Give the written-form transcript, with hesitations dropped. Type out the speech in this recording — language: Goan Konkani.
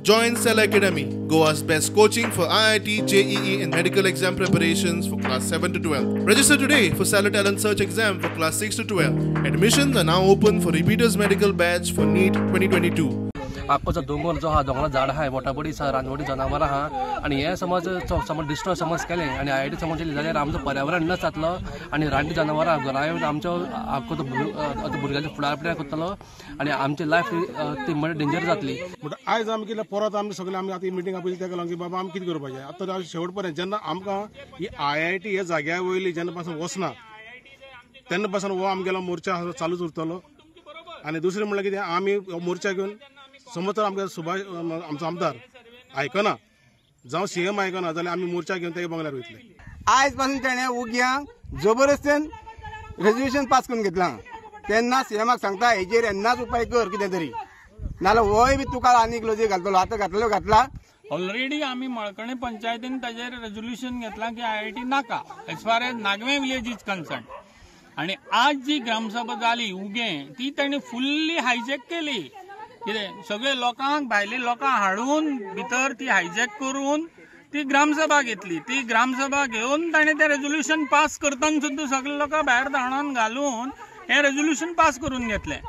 Join Cell Academy, Goa's best coaching for IIT, JEE and medical exam preparations for class 7 to 12. Register today for Stellar Talent Search exam for class 6 to 12. Admissions are now open for repeaters medical batch for NEET 2022. आख्खो दोंगर जो आहा, दोंगरा झाड आहा, वटाबडी आसा, रानवटी जनावरां आहा आनी हे समज समज डिस्ट्रॉय समज केलें आनी आयआयटी समज केली जाल्यार आमचो पर्यावरण नश्ट जातलो आनी रानटी जनावरां घरा येवन आमचो आख्खो भुरग्यांचो फुडार पिड्यार करतलो आनी आमची लायफ ती म्हणजे डेंजर जातली. म्हणटा आयज आमी कितें परत आमी सगळे आमी आतां मिटींग आपयली तेका लागून की बाबा आमी कितें करपाचें आतां शेवट पर्यंत जेन्ना आमकां ही आयआयटी ह्या जाग्या वयली जेन्ना पासून वचना तेन्ना पासून हो आमगेलो मोर्चा चालूच उरतलो. आनी दुसरें म्हणल्यार कितें आमी मोर्चा घेवन समज तर आमकां सुभाष आमचो आमदार आयकना जावं सीएम आयकना जाल्यार आमी मोर्चा घेवन ते बंगल्यार वयतले. आयज पासून तेणें उग्यांक जबरदस्तीन रेजोल्युशन पास करून घेतलां. तेन्ना सीएमाक सांगता हेजेर येन्नाच उपाय कर कितें तरी, नाजाल्यार होय बी तुका आनीक लजे घालतलो. आतां घातलो घातला ऑलरेडी आमी मळकणे पंचायतीन ताजेर रेजोल्युशन घेतलां की आयआयटी नाका as far as Nagve village is concern. आनी आज जी ग्रामसभा जाली उगें ती तांणी फुल्ली हायजॅक केली. कितें सगळे लोकांक भायले लोकांक हाडून भितर ती हायजॅक करून ती ग्रामसभा घेतली. ती ग्रामसभा घेवन ताणें तें रेजोल्युशन पास करतना सुद्दां सगळे लोकांक भायर धांवडावन घालून हें रेजोल्युशन पास करून घेतलें.